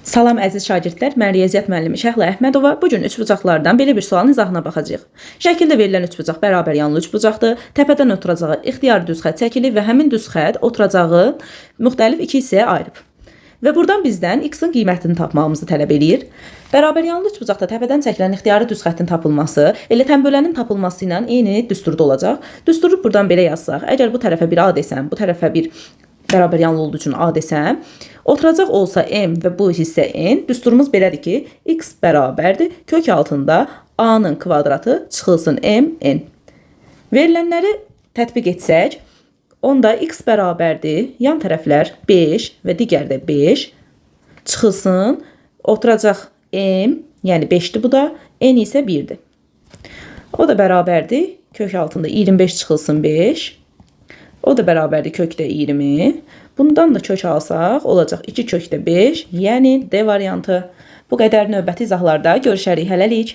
Salam əziz şagirdlər, mən riyaziyyat müəllimi Şəhla Əhmədova. Bu gün üçbucaqlardan belə bir sualın izahına baxacağıq. Şəkildə verilən üçbucaq bərabər yanlı üçbucaqdır. Təpədən oturacağı ixtiyari düz xətt çəkilib və həmin düz xətt oturacağı müxtəlif iki hissəyə ayırıb. Və buradan bizdən x-in qiymətini tapmağımızı tələb eləyir. Bərabər yanlı üçbucaqda təpədən çəkilən ixtiyari düz xəttin tapılması elə tənbölənin tapılması ilə eyni düsturda olacaq. Düsturu buradan belə yazsaq, əgər bu tərəfə bir a desəm, bu tərəfə bir bərabər yanlı olduğu üçün a desəm, oturacaq olsa m və bu hissə n, düsturumuz belədir ki, x bərabərdir kök altında a-nın kvadratı çıxılsın m n. Verilənləri tətbiq etsək, onda x bərabərdir, yan tərəflər 5 və digər də 5 çıxılsın, oturacaq m, yəni 5-dir bu da, n isə 1-dir. O da bərabərdir, kök altında 25 çıxılsın 5. O da bərabərdir kökdə 20. Bundan da kök alsaq olacaq 2 kökdə 5, yəni D variantı. Bu qədər, növbəti izahlarda görüşərik. Hələlik.